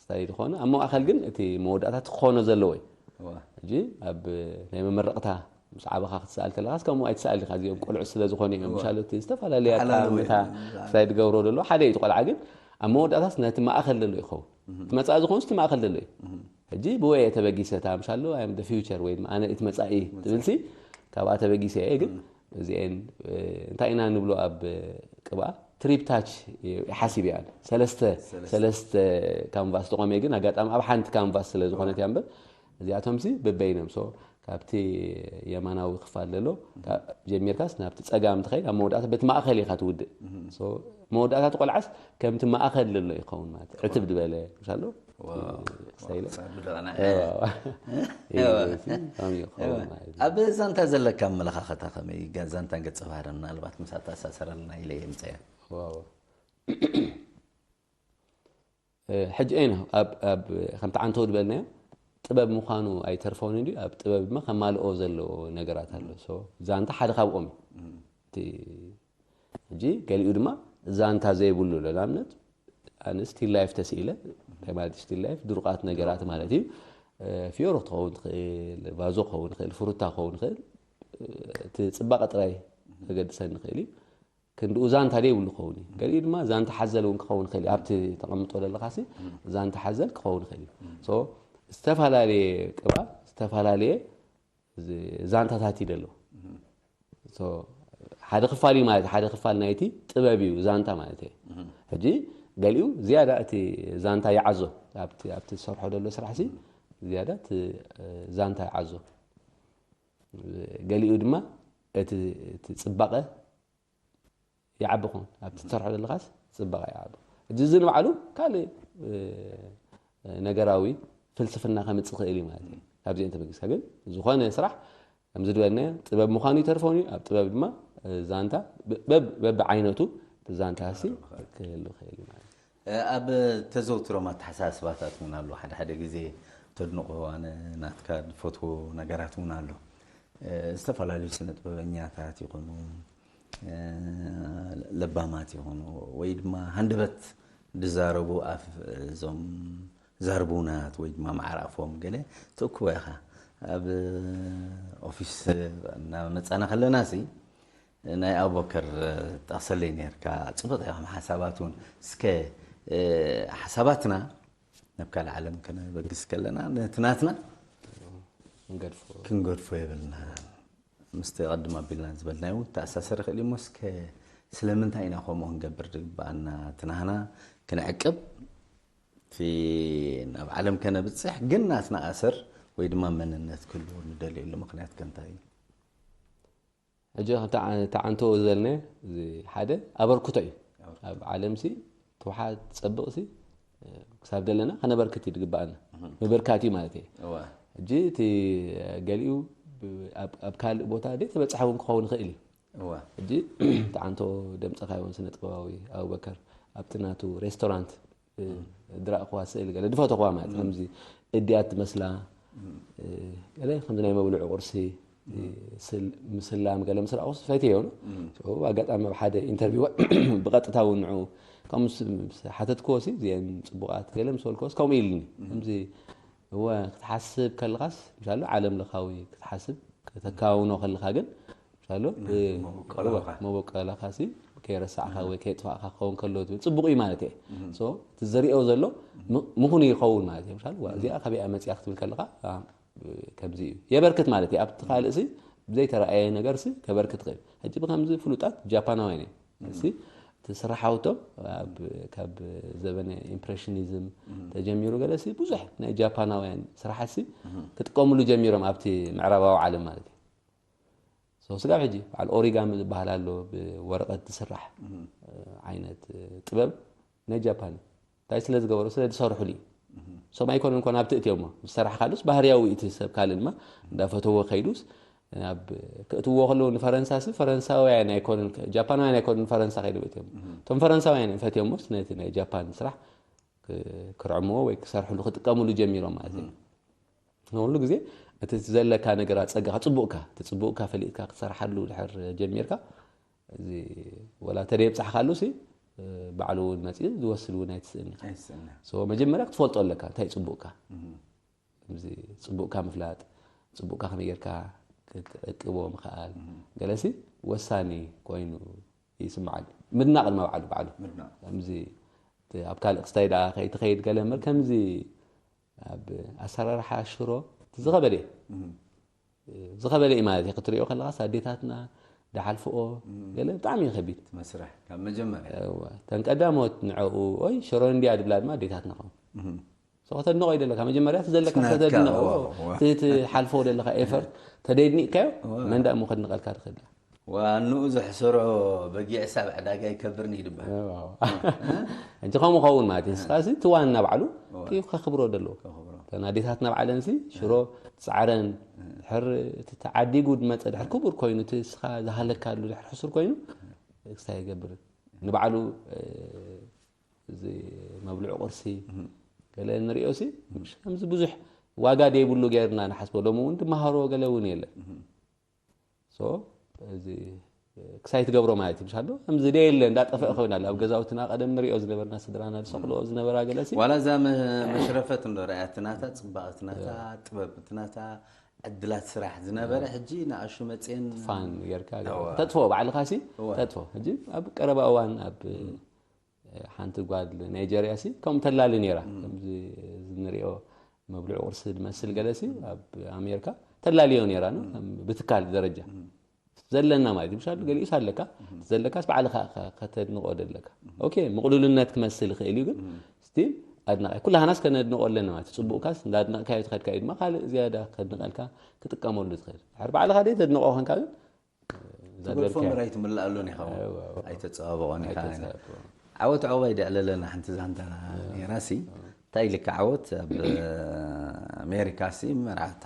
ስታይ ዝኾነ ኣብ መዋእኸል ግን እቲ መወዳእታ እቲ ክኾኖ ዘለዎ እዩ። እዋ። ሕጂ ኣብ ናይ መመረቕታ ምስ ዓበኻ ክትሰኣል ከለኻስ ከምኡ ኣይትሰኣል ኢኻ፣ እዚኦም ቆልዑ ስለ ዝኾነ እዮም። እዋ። ምሻሉ እቲ ዝተፈላለየ ተሓላለዊ ኣጠማምታ እዮም። ስታይ ዝገብሮ ዘሎ ሓደ እዩ። እቲ ቆልዓ ግን ኣብ መወዳእታስ ነቲ ማእኸል ዘሎ ይኸውን። እቲ መጻኢ ዝኾንስ እቲ ማእኸል ዘሎ እዩ። ሕጂ ብወየ ተበጊሰ እታ ምሻሉ ኣይ ኣም ደ ፊውቸር ወይ ድማ ኣነ እቲ መጻኢ ትብልሲ ካብኣ ተበጊሰ እየ። ግን እዚኤን፣ እ፣ እንታይ ኢና ንብሎ ኣብ ቅብኣ ትሪፕታች ሓሲብ እያ። ሰለስተ፣ ሰለስተ። ሰለስተ ካንቫስ ተቖምየ፣ ግን ኣጋጣሚ ኣብ ሓንቲ ካንቫስ ስለ ዝኾነት እያ እምበር እዚኣቶምሲ በበይኖም። ሶ ካብቲ የማናዊ ክፋል ዘሎ ካብ ጀሚርካስ ናብቲ ጸጋም ትኸይድ፣ ኣብ መወዳእታ በቲ ማእከል ኢኻ ትውድእ። ሶ መወዳእታ እቲ ቆልዓስ ከምቲ ማእከል ዘሎ ይኸውን ማለት እዩ። ዕትብ ዝበለ ምሻሎ ዋው። ክሳይለ። ክሳብ ደቐና። ኤዋ። ኤዋ። ኤዋ። ከምኡ ይኸውን ማለት እዩ። ኣብ ዛንታ ዘለካ ኣመለኻኸታ ከመይ? ገ-፣ ዛንታን ገጸ ባህርን ምናልባት ምስ ኣተኣሳሰረልና ኢለ እየ ምጸያ። ዋው። እ፣ ሕጂ ኤና ኣብ፣ ኣብ ከምቲ ዓንተው ዝበልናዮ ጥበብ ምዃኑ ኣይተርፎን እንድዩ፣ ኣብ ጥበብ ድማ ከማልኦ ዘለዎ ነገራት ኣሎ። ሶ ዛንታ ሓደ ካብኦም እዩ። እቲ ሕጂ ገሊኡ ድማ ዛንታ ዘይብሉ ኣሎ። ንኣብነት ኣነ ስቲል ላይፍ ተስኢለ፣ እንታይ ማለት እዩ ስቲል ላይፍ? ድሩቓት ነገራት ማለት እዩ። እ፣ ፊዮሮ ክትኸውን ትኽእል፣ ቫዞ ክኸውን ይኽእል፣ ፍሩታ ክኸውን ይኽእል። እ፣ እቲ ጽባቐ ጥራይ ከገድሰኒ ይኽእል እዩ። ክንድኡ ዛንታ ዘይብሉ ክኸውን እዩ። ገሊኡ ድማ ዛንታ ሓዘል እውን ክኸውን ይኽእል እዩ። ኣብቲ ተቐምጦ ዘለኻሲ ዛንታ ሓዘል ክኸውን ይኽእል እዩ። ሶ ዝተፈላለየ ቅብኣ፣ ዝተፈላለየ ዝ-፣ ዛንታታት እዩ ዘሎ። ሶ ሓደ ክፋል እዩ ማለት፣ ሓደ ክፋል ናይቲ ጥበብ እዩ ዛንታ ማለት እዩ። ሕጂ ገሊኡ ዝያዳ እቲ ዛንታ ይዓዞ፣ ኣብቲ፣ ኣብቲ ዝሰርሖ ዘሎ ስራሕሲ ዝያዳ እቲ፣ እ፣ ዛንታ ይዓዞ። ገሊኡ ድማ እቲ፣ እቲ ጽባቐ ይዓቢ ኾን፣ ኣብቲ ትሰርሖ ዘለኻስ ጽባቐ ይዓቢ። ሕጂ እዚ ንባዕሉ ካልእ፣ እ፣ ነገራዊ ፍልስፍና ከምጽእ ይኽእል እዩ ማለት እዩ። ካብዚአን ተበጊስካ ግን ዝኾነ ስራሕ ከምዚ ዝበልናዮ ጥበብ ምዃኑ ይተርፎን እዩ። ኣብ ጥበብ ድማ፣ እ፣ ዛንታ በ-፣ በብ-፣ በብዓይነቱ ዛንታ ሲ ክህሉ ይኽእል እዩ ማለት እዩ። እ፣ ኣብ ተዘውትሮም ኣተሓሳስባታት እውን ኣሎ። ሓደ ሓደ ግዜ ተድንቖ ኣነ ናትካ ዝፈትዎ ነገራት እውን ኣሎ። እ፣ ዝተፈላለዩ ስነ ጥበበኛታት ይኹኑ፣ እ፣ ለባማት ይኹኑ ወይ ድማ ሃንደበት ዝዛረቡ ኣፍ-፣ እዞም ዛርቡናት ወይ ድማ ማዕረ ኣፎም ገለ ትእክቦ ኢኻ። ኣብ ኦፊስ እናመጻና ከለና ሲ ናይ ኣቡበከር ጠቕሰለይ ነርካ። ጽቡቕ እዮም ሓሳባት እውን። እስከ፣ እ፣ ሓሳባትና ናብ ካልእ ዓለም ከነበግስ ከለና ነቲ ናትና ክንገድፎ። ክንገድፎ የብልና። ምስቲ ቅድም ኣቢልና ዝበልናዮ እውን ተኣሳሰር ይኽእል እዩ። እሞ እስከ ስለምንታይ ኢና ከምኡ ክንገብር ዝግበኣና? እቲ ናህና ክንዕቅብ፣ እቲ ናብ ዓለም ከነብጽሕ ግን ናትና ኣሰር ወይ ድማ መንነት ክህልዎ ንደልየሉ ምኽንያት ከ እንታይ እዩ? ሕጂ ከምቲ ዓ-፣ እቲ ዓንቶ ዝበልናዮ፣ እዚ ሓደ ኣበርክቶ እዩ። ኣበርክቶ። ኣብ ዓለምሲ ትውሓድ ትጸብቕሲ፣ እ፣ ክሳብ ደለና ከነበርክት እዩ ዝግበኣና። እህ። ምብርካት እዩ ማለት እዩ። እዋ። ሕጂ እቲ፣ እ፣ ገሊኡ ብ-፣ ኣብ፣ ኣብ ካልእ ቦታ ዘይተበጽሐ እውን ክኸውን ይኽእል እዩ። እዋ። ሕጂ እቲ ዓንቶ ደምጸኻዮ እውን ስነ ጥበባዊ ኣቡበከር ኣብቲ ናቱ ሬስቶራንት እ፣ ዝረኣኽዋ ስእሊ ገለ ዝፈተኽዋ ማለት እዩ። ከምዚ እድያት ትመስላ፣ እ፣ ገለ ከምዚ ናይ መብልዑ ቁርሲ፣ እ፣ ስል-፣ ምስላም ገለ ምስ ረኣኹስ ፈትየዮ። እም። ሽዑ ኣጋጣሚ ኣብ ሓደ ኢንተርቪው ብቐጥታ እውን ንዑ ከምኡ ምስ፣ ምስ ሓተትክዎ ሲ፣ እዚአን ጽቡቓት ገለ ምስ በልክዎስ ከምኡ ኢልኒ። ከምዚ፣ እወ፣ ክትሓስብ ከለኻስ፣ ምሻሉ ዓለም ለኻዊ ክትሓስብ፣ ከተካውኖ ከለኻ ግን፣ ምሻሉ ብ-፣ መበቆላኻ። እወ፣ መበቆላኻ ሲ ከይረሳዕካ ወይ ከየጥፋእካ ክኸውን ከሎ ትብል ጽቡቕ እዩ ማለት እየ። እህ። ሶ፣ እቲ ዝሪኦ ዘሎ ም-፣ ምኹን ይኸውን ማለት እዩ። ምሻሉ፣ ዋ፣ እዚኣ ካበይ እያ መጺኣ ክትብል ከለኻ፣ ኣ፣ ከምዚ እዩ። የበርክት ማለት እዩ። ኣብቲ ካልእ ሲ፣ ብዘይተራእየ ነገር ሲ፣ ከበርክት ይኽእል። ሕጂ ብከምዚ ፍሉጣት ጃፓናውያን እዮም። እህ። እሲ፣ እቲ ስራሓውቶም ኣብ፣ ካብ ዘበነ ኢምፕሬሽኒዝም፣ እህ። እቲ ተጀሚሩ ገለሲ ብዙሕ ናይ ጃፓናውያን ስራሓትሲ ክጥቀምሉ ጀሚሮም ኣብቲ ምዕራባዊ ዓለም ማለት እዩ። So ስጋብ ሕጂ በዓል ኦሪጋሚ ዝበሃል ኣሎ፣ ብወረቐት ዝስራሕ ዓይነት ጥበብ ናይ ጃፓን እዩ። እንታይ ስለ ዝገበሩ? ስለ ዝሰርሕሉ እዩ። ሶም ኣይኮነን ኮን ኣብቲ እትዮሞ ዝሰራሕካሉስ ባህርያዊ እቲ ሰብ ካልእ ድማ እንዳፈተዎ ከይዱስ ናብ ክእትዎ ከለዉ ንፈረንሳሲ ፈረንሳውያን ኣይኮነን ጃፓናውያን ኣይኮነን ፈረንሳ ከይዱ እትዮሞ። እቶም ፈረንሳውያን እዮም ፈትዮሞስ ነቲ ናይ ጃፓን ስራሕ ክርዕምዎ ወይ ክሰርሕሉ ክጥቀምሉ ጀሚሮም ማለት እዩ። ኩሉ ግዜ እቲ ዘለካ ነገራት ጸጋኻ ጽቡቕካ እቲ ጽቡቕካ ፈሊጥካ ክትሰርሓሉ ድሕር ጀሚርካ እዚ ወላ ተደይ ብጻሕካሉ ሲ ባዕሉ እውን መጺኡ ዝወስድ እውን ኣይትስእን ኢኻ። መጀመርያ ክትፈልጦ ኣለካ እንታይ ጽቡቕካ። እዚ ጽቡቕካ ምፍላጥ፣ ጽቡቕካ ከመይ ጌርካ ክትዕቅቦ ምኽኣል ገለሲ ወሳኒ ኮይኑ ይስምዓኒ። ምድናቕ ድማ ባዕሉ ባዕሉ ከምዚ ኣብ ካልእ ክስታይ ደኣ ከይትኸይድ ገለ እምበር ከምዚ ኣብ ኣሰራርሓ ሽሮ ዝኸበደ ዝኸበደ እዩ ማለት እዩ ክትሪኦ ከለኻስ ኣዴታትና ድሓልፍኦ ገለ ብጣዕሚ እዩ ከቢድ። መስርሕ ካብ መጀመርያ እወ፣ ተን ቀዳሞት ንዐኡ ኦይ ሽሮ እንድያ ድብላ ድማ ኣዴታትና ኸም ሰኸተድንቆ እዩ ደለካ መጀመርያ እቲ ዘለካ ሰተድንቆ እቲ ሓልፎ ደለካ ኤፈርት ተደድኒቅካዮ መን ዳ እሞ ከድንቀልካ ትኽእል። ዋንኡ ዘሕሰሮ በጊዕስ ኣብ ዕዳጋ ይከብርን እዩ ድበሃል። ሕጂ ከምኡ ኸውን ማለት እዩ። ንስኻ እዚ እቲ ዋና ባዕሉ እቲ ከኽብሮ ደለዎ። እተን ኣዴታትና ባዕለን ሲ ሽሮ ፃዕረን ድሕር እቲ ተዓዲጉ ድመፀ ድሕር ክቡር ኮይኑ እቲ ንስኻ ዝሃለካሉ ድሕር ሕሱር ኮይኑ ክስታይ ይገብር ንባዕሉ እዚ መብልዑ ቁርሲ ገለ ንሪኦ ሲ ከምዚ ብዙሕ ዋጋ ደይብሉ ገይርና ንሓስቦ ሎም እውን ትመሃሮ ገለ እውን የለን። So እዚ ክሳይ ትገብሮ ማለት እዩ። ምሻሎ ከምዚ ደየለ እንዳጠፈአ ኮይኑ ኣሎ ኣብ ገዛውትና ቀደም ንሪኦ ዝነበርና ስድራና ዝሰኽልኦ ዝነበራ ገለሲ ዋላ እዛ መ- መሽረፈት እንዶ ረኣያ እቲ ናታ ፅባቐ እቲ ናታ ጥበብ እቲ ናታ ዕድላት ስራሕ ዝነበረ ሕጂ ንኣሹ መፅየን ፋን ጌርካ ተጥፎ ባዕልካ ሲ ተጥፎ ሕጂ ኣብ ቀረባ እዋን ኣብ ሓንቲ ጓል ናይጀርያ ሲ ከምኡ ተላሊ ነይራ ከምዚ ንሪኦ መብልዑ ቁርሲ ዝመስል ገለ ሲ ኣብ ኣሜሪካ ተላልዮ ነይራ ብትካል ደረጃ ዘለና ማለት እዩ። ምሻሉ ገሊኡስ ኣለካ ዘለካስ ባዕልካ ከተድንቆ ደለካ ኦኬ ምቕሉልነት ክመስል ይኽእል እዩ ግን ስቲል ኣድናቂ ኩላህናስ ከነድንቆ ኣለና ማለት ጽቡቅካስ እንዳድነቅካዮ ትኸድካ እዩ ድማ ካልእ ዝያዳ ከድንቀልካ ክጥቀመሉ ትኽእል ድሕር ባዕልካ ደይ ተድንቆ ኮንካ ግን ትገድፎ ምራይ ትምልኣሉን ኢኻ ኣይተፀባበቆን ኢኻ። ዓወት ዕቑባይ ደዕለለና ሓንቲ ዛንታ ነይራ ሲ እንታይ ኢልካ ዓወት ኣብ ኣሜሪካ ሲ መርዓት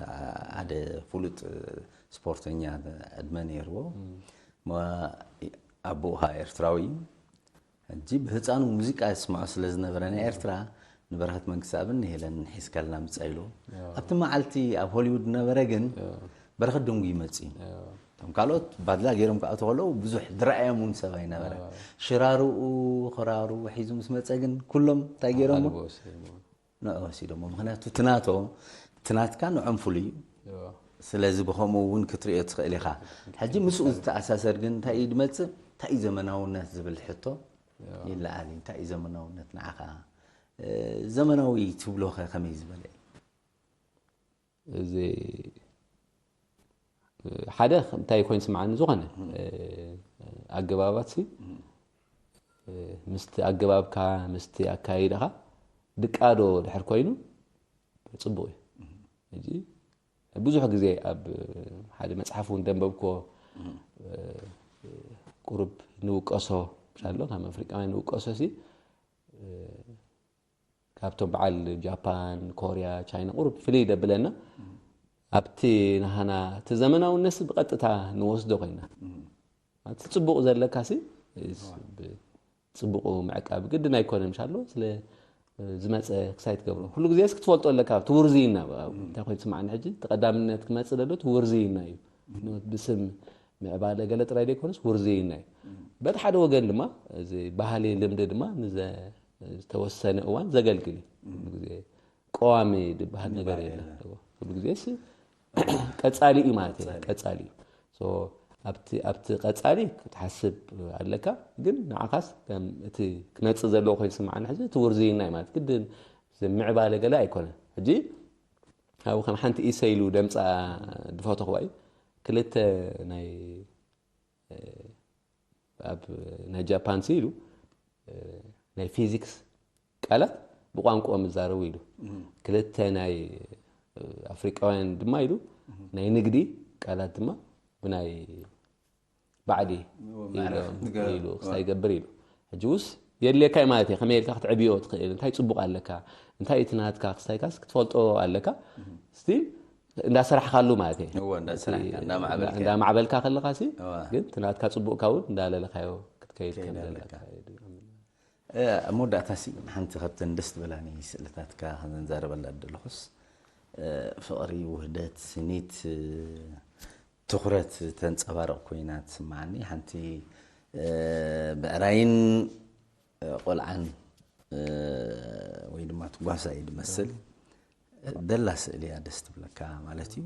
ሓደ ፍሉጥ ስፖርተኛ ዕድመ ነይርዎ ኣቦኡ ኸዓ ኤርትራዊ እዩ ሕጂ ብህፃኑ ሙዚቃ ይስምዖ ስለ ዝነበረ ናይ ኤርትራ ንበረኸት መንግስተኣብን ንሄለን ሒዝካልና ምፃ ኢሉ ኣብቲ መዓልቲ ኣብ ሆሊውድ ነበረ ግን በረኸት ደንጉ ይመፅ እዩ እቶም ካልኦት ባድላ ገይሮም ክኣቱ ከለዉ ብዙሕ ድረኣዮም እውን ሰብ ኣይነበረ ሽራርኡ ክራሩ ሒዙ ምስ መፀ ግን ኩሎም እንታይ ገይሮሞ ንዑ ወሲዶሞ ምክንያቱ ትናቶ ትናትካ ንዖም ፍሉይ እዩ ስለዚ ብከምኡ እውን ክትሪኦ ትኽእል ኢኻ ሕጂ ምስኡ ዝተኣሳሰር ግን እንታይ እዩ ድመፅእ እንታይ እዩ ዘመናውነት ዝብል ሕቶ ይለዓል እዩ እንታይ እዩ ዘመናውነት ንዓኻ ዘመናዊ ትብሎ ከ ከመይ ዝበለ እዩ እዚ ሓደ እንታይ ኮይኑ ስምዓኒ ዝኾነ ኣገባባት ሲ ምስቲ ኣገባብካ ምስቲ ኣካይዳኻ ድቃዶ ድሕር ኮይኑ ፅቡቅ እዩ ሕጂ ብዙሕ ግዜ ኣብ ሓደ መፅሓፍ እውን ደንበብኮ ቁሩብ ንውቀሶ ኣሎ ካብ ኣፍሪቃውያን ንውቀሶ ሲ ካብቶም በዓል ጃፓን ኮርያ ቻይና ቁሩብ ፍልይ ደብለና ኣብቲ ናሃና እቲ ዘመናውነት ብቀጥታ ንወስዶ ኮይና እቲ ፅቡቅ ዘለካ ሲ ፅቡቁ ምዕቃብ ግድን ኣይኮነ ምሻሎ ስለ ዝመፀ ክሳይ ትገብሮ ኩሉ ግዜ ክትፈልጦ ኣለካ ትውርዝይና እንታይ ኮይኑ ስማዕኒ ሕጂ ተቀዳምነት ክመፅእ ዘሎ ትውርዝይና እዩ ብስም ምዕባለ ገለ ጥራይ ዘይኮነስ ውርዝይና እዩ በቲ ሓደ ወገን ድማ እዚ ባህሊ ልምዲ ድማ ዝተወሰነ እዋን ዘገልግል እዩ ግዜ ቀዋሚ ዝበሃል ነገር የለን ኩሉ ግዜ ቀፃሊ እዩ ማለት እዩ ቀፃሊ እዩ ኣብቲ ኣብቲ ቀፃሊ ክትሓስብ ኣለካ ግን ንዓኻስ እቲ ክመፅእ ዘለዎ ኮይኑ ስምዓኒ ሕዚ እቲ ውርዝይና እዩ ማለት ግድን ምዕባለ ገለ ኣይኮነን ሕጂ ኣብኡ ከም ሓንቲ ኢሰ ኢሉ ደምፃ ድፈተኽዋ እዩ ክልተ ናይ ኣብ ናይ ጃፓን ሲ ኢሉ ናይ ፊዚክስ ቃላት ብቋንቋኦም ይዛረቡ ኢሉ። ክልተ ናይ ኣፍሪቃውያን ድማ ኢሉ ናይ ንግዲ ቃላት ድማ ብናይ ባዕዲ ኢሉ ክስታይ ይገብር ኢሉ። ሕጂ ውስ የድልየካ እዩ ማለት እዩ። ከመይ ኢልካ ክትዕብዮ ትኽእል፣ እንታይ ጽቡቕ ኣለካ፣ እንታይ እቲ ናትካ ክስታይካስ ክትፈልጦ ኣለካ። ስቲል እንዳሰራሕካሉ ማለት እዩ። እወ፣ እንዳሰራሕካ፣ እንዳማዕበልካ። እንዳማዕበልካ ከለኻ ሲ እወ። ግን እቲ ናትካ ጽቡቕካ እውን እንዳለለካዮ ክትከይድ ከም ከይድ ዘለካ ኣለካ። እዩ። ኣብ መወዳእታ ሲ ሓንቲ ካብተን ደስ ትብላኒ ስእልታትካ ከዘንዛረበላ ደለኹስ ፍቕሪ፣ ውህደት፣ ስኒት፣ ትኹረት ተንጸባርቕ ኮይና ትስምዓኒ። ሓንቲ ብዕራይን ቆልዓን ወይ ድማ ትጓሳ እዩ ዝመስል ደላ ስእሊ እያ ደስ ትብለካ ማለት እዩ።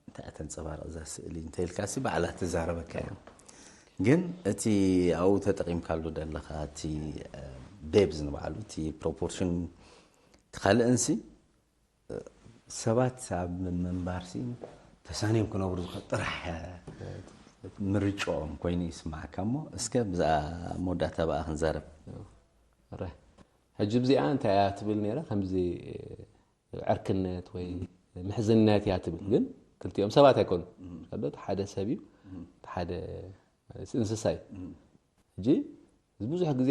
እንታይ እያ ተንጸባርቕ እዛ ስእሊ እንተኢልካ ሲ ባዕላ ትዛረበካ እያ። ግን እቲ ኣብኡ ተጠቒምካሉ ደለኻ እቲ ቤብዝ ንባዕሉ እቲ ፕሮፖርሽን እቲ ካልእን ሲ ሰባት ኣብ ምንባር ሲ ተሳንዮም ክነብሩ ዝኽእል ጥራሕ ምርጫኦም ኮይኑ ይስማዓካ እሞ እስከ ብዛ መወዳእታ ብኣ ክንዛረብ። ሕጂ ብዚኣ እንታይ እያ ትብል ነይራ ከምዚ ዕርክነት ወይ ምሕዝነት እያ ትብል ግን ክልቲኦም ሰባት ኣይኮኑ። ሓደ ሰብ እዩ ሓደ እንስሳ እዩ። ሕጂ እዚ ብዙሕ ግዜ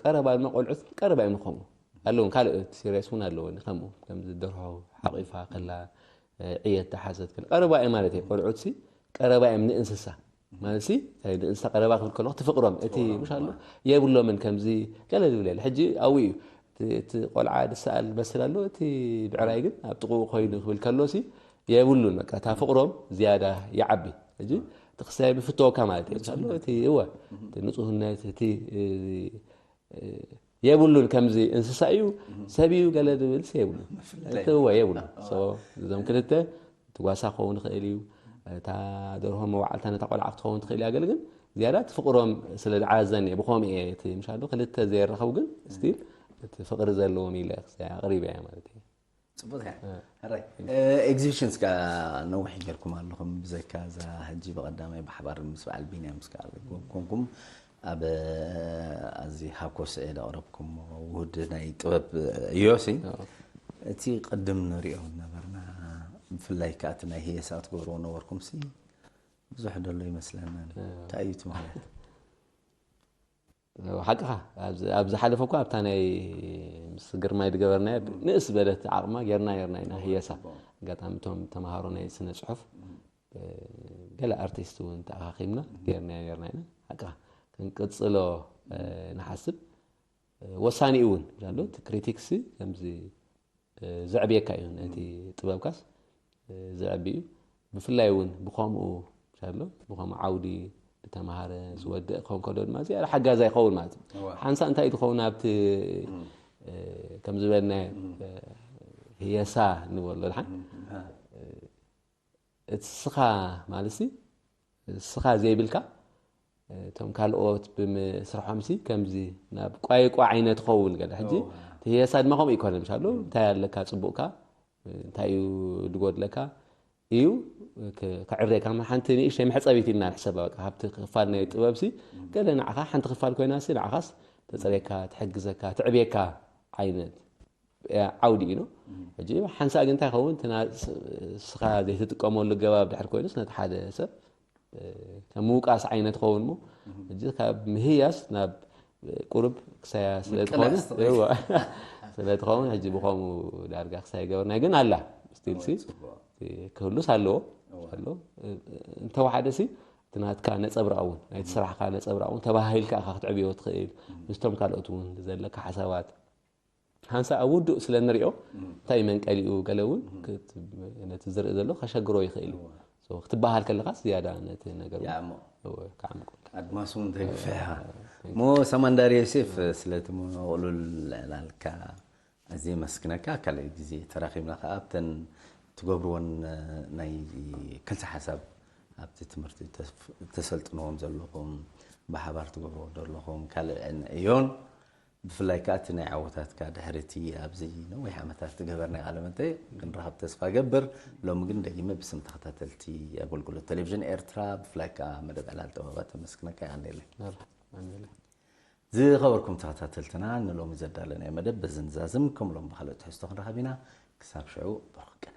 ቀረባ ድማ ቆልዑት ቀረባ እዮም ንኸምኡ ኣለውን ካልኦት ሲሪየስ እውን ኣለዎ ከምኡ ከምዚ ደርሆ ሓቂፋ ከላ ዕየት ተሓዘት ከላ ቀረባ እዩ ማለት እዩ። ቆልዑት ሲ ቀረባ እዮም ንእንስሳ ማለት ሲ እንታይ ንእንስሳ ቀረባ ክብል ከለኹ ትፍቅሮም እቲ ምሽ ኣሎ የብሎምን ከምዚ ገለ ዝብል የለ። ሕጂ ኣብኡ እዩ እቲ ቆልዓ ዝሰኣል መስል ኣሎ እቲ ብዕራይ ግን ኣብ ጥቕኡ ኮይኑ ክብል ከሎ ሲ የብሉን በቃ እታ ፍቅሮም ዝያዳ ይዓቢ። ሕጂ እቲ ክሳይ ብፍተወካ ማለት እዩ። ኣሎ እቲ እወ እቲ ንጹህነት እቲ የብሉን ከምዚ እንስሳ እዩ ሰብ እዩ ገለ ዝብል ሲ የብሉን። እቲ እወ የብሉን። እዞም ክልተ እቲ ጓሳ ክኸውን ይኽእል እዩ። እታ ደርሆ መዋዕልታ ነታ ቆልዓ ክትኸውን ትኽእል እያ። ገለ ግን ዝያዳ እቲ ፍቅሮም ስለ ዝዓዘኒ እየ ብኸምኡ እየ እቲ ምሻሉ ክልተ ዘየራኸቡ ግን ስቲል እቲ ፍቅሪ ዘለዎም ኢለ ኣቕሪበ እያ ማለት እዩ። ጽቡቅ እያ። ሕራይ ኤግዚቢሽንስ ከ ነዊሕ ጌርኩም ኣለኹም ብዘካ እዛ ሕጂ ብቀዳማይ ብሓባር ምስ በዓል ቢንያም ምስ ከኣለ ኮንኩም ኣብ ኣዚ ሃኮስ እየ ዘቕረብኩም ውሁድ ናይ ጥበብ እዮሲ እቲ ቅድም ንሪኦ ነበርና ብፍላይ ከዓ እቲ ናይ ህየሳ ትገብርዎ ነበርኩም ሲ ብዙሕ ደሎ ይመስለና እንታይ እዩ እቲ ማለት ሓቅኻ ኣብ ዝሓለፈ እኳ ኣብታ ናይ ምስ ግርማይ ዝገበርናዮ ንእስ በለት ዓቕማ ጌርና ጌርና ኢና ህየሳ ኣጋጣሚ እቶም ተምሃሮ ናይ ስነ ፅሑፍ ገለ ኣርቲስት እውን ተኣኻኺብና ጌርና ጌርና ኢና ሓቅኻ ክንቅፅሎ ንሓስብ ወሳኒ እውን ኣሎ እቲ ክሪቲክስ ከምዚ ዘዕብየካ እዩ ነቲ ጥበብካስ ዘዕቢ እዩ ብፍላይ እውን ብከምኡ ኣሎ ብከምኡ ዓውዲ ዝተምሃረ ዝወድእ ክኸውን ከሎ ድማ ዝያዳ ሓጋዛ ይኸውን ማለት እዩ ሓንሳ እንታይ ትኸውን ኣብቲ ከም ዝበልና ህየሳ ንበሎ ድሓን እቲ ስኻ ማለት ስኻ ዘይብልካ እቶም ካልኦት ብምስርሖም ሲ ከምዚ ናብ ቋይቋ ዓይነት ኸውን ገለ ሕጂ እቲ ህየሳ ድማ ከምኡ ይኮነ ምሻሉ እንታይ ኣለካ ፅቡቅካ እንታይ እዩ ዝጎድለካ እዩ ከዕብሬካ ሓንቲ ንእሽተይ መሕፀቢት ኢልና ንሕሰባ በቃ ካብቲ ክፋል ናይ ጥበብ ሲ ገለ ንዓኻ ሓንቲ ክፋል ኮይና ሲ ንዓኻስ ተፅሬካ ትሕግዘካ ትዕብየካ ዓይነት ዓውዲ እዩ ሕጂ ሓንሳእ ግን እንታይ ይኸውን ስኻ ዘይትጥቀመሉ ገባብ ድሕር ኮይኑስ ነቲ ሓደ ሰብ ከም ምውቃስ ዓይነት ኸውን ሞ ሕጂ ካብ ምህያስ ናብ ቁርብ ክሳያ ስለትኾኑ ስለትኸውን ሕጂ ብኸምኡ ዳርጋ ክሳይ ገበርና ግን ኣላ ስቲልሲ ክህሉስ ኣለዎ ኣሎ እንተወሓደ ሲ እቲ ናትካ ነፀብራቕ እውን ናይቲ ስራሕካ ነፀብራቕ እውን ተባሂልካ ኢኻ ክትዕብዮ ትኽእል ምስቶም ካልኦት እውን ዘለካ ሓሳባት ሓንሳ ኣብ ውዱእ ስለ ንሪኦ እንታይ መንቀሊኡ ገለ እውን ነቲ ዝርኢ ዘሎ ከሸግሮ ይኽእል እዩ ክትበሃል ከለካ ዝያዳ ነቲ ነገር ከዓምቁ ኣድማሱ እውን ተግፍሕ እሞ ሰማንዳር ዮሴፍ ስለቲ ምቕሉል ላልካ ኣዝየ መስግነካ ካልእ ግዜ ተራኺብና ከዓ ኣብተን ትገብርዎን ናይ ክልተ ሓሳብ ኣብቲ ትምህርቲ ተሰልጥንዎም ዘለኹም ብሓባር ትገብርዎ ዘለኹም ካልእን እዮን ብፍላይ ከዓ እቲ ናይ ዓወታትካ ድሕሪ እቲ ኣብዚ ነዊሕ ዓመታት ዝገበርናይ ቃለ መጠይቅ ክንረኸብ ተስፋ ገብር ሎሚ ግን ደጊመ ብስም ተኸታተልቲ ኣገልግሎት ቴሌቪዥን ኤርትራ ብፍላይ ከዓ መደብ ዕላል ጥበባት ተመስግነካ ይቀንየለይ ዝኸበርኩም ተኸታተልትና፣ ንሎሚ ዘዳለናዮ መደብ በዚ ንዛዝም። ከም ሎም ብኻልእ ትሕዝቶ ክንረኸብ ኢና። ክሳብ ሽዑ፣ ብሩኽ ቅነ።